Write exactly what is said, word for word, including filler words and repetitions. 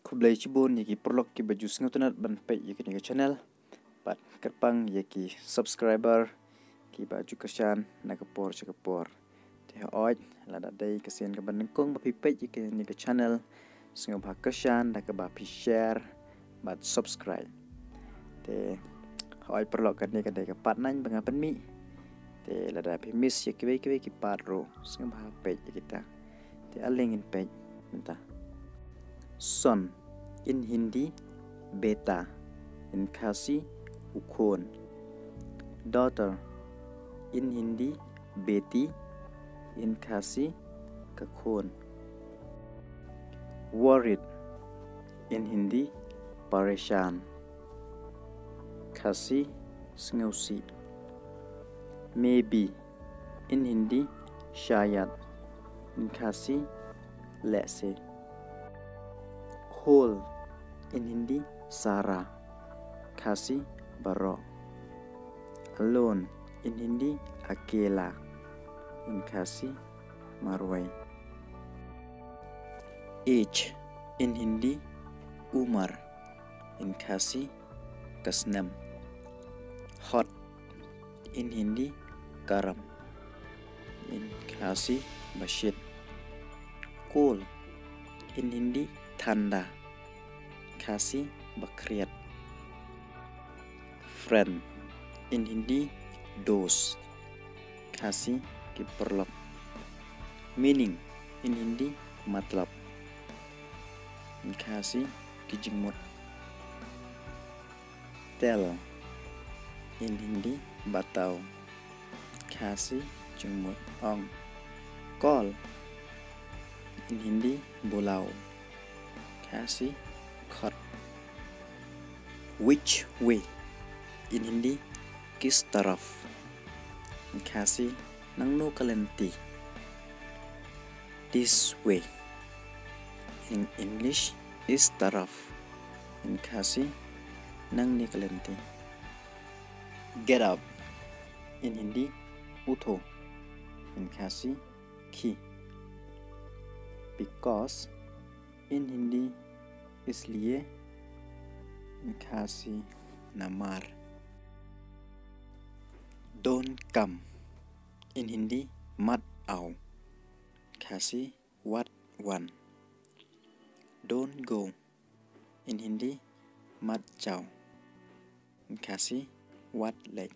Khublei shibun ïa ki paralok kiba ju sngewtynnat ban peit ïa kane ka channel. Bad kyrpang ïa ki subscriber kiba ju kyrshan na ka por sha ka por. Te hooid, lada dei ka sien kaba nyngkong ba phi peit ïa kane ka channel, sngewbha kyrshan da kaba phi share bad subscribe. Te hooid paralok, kane ka dei ka part nine ba nga pynmih. Te lada phi miss ïa kiwei kiwei ki part ruh, sngewbha peit ïa kita. Te ale ngin peit mynta. Son, in Hindi beta, in Khasi u khun. Daughter, in Hindi beti, in Khasi ka khun. Worried, in Hindi pareshan, Khasi sngewsih. Maybe, in Hindi shayad, in Khasi lehse. Whole, in Hindi sara, Khasi baroh. Alone, in Hindi akela, in Khasi marwei. Age, in Hindi umar, in Khasi ka snem. Hot, in Hindi garam, in Khasi bashit. Cold, in Hindi thanda, Khasi bakhriat. Friend, in Hindi dost, Khasi ki paralok. Meaning, in Hindi matlab, in Khasi ki jingmut. Tell, in Hindi batao, Khasi jingmut ong. Call, in Hindi bulao, Khasi khot. Which way, in Hindi kis taraf, in Khasi nangno ka lynti. This way, in English is taraf, in Khasi nangne ka lynti. Get up, in Hindi utho, in Khasi khie. Because, in Hindi isliye, in Khasi namar. Don't come, in Hindi mat aw, Khasi wat wan. Don't go, in Hindi mat jaw, in Khasi wat leit.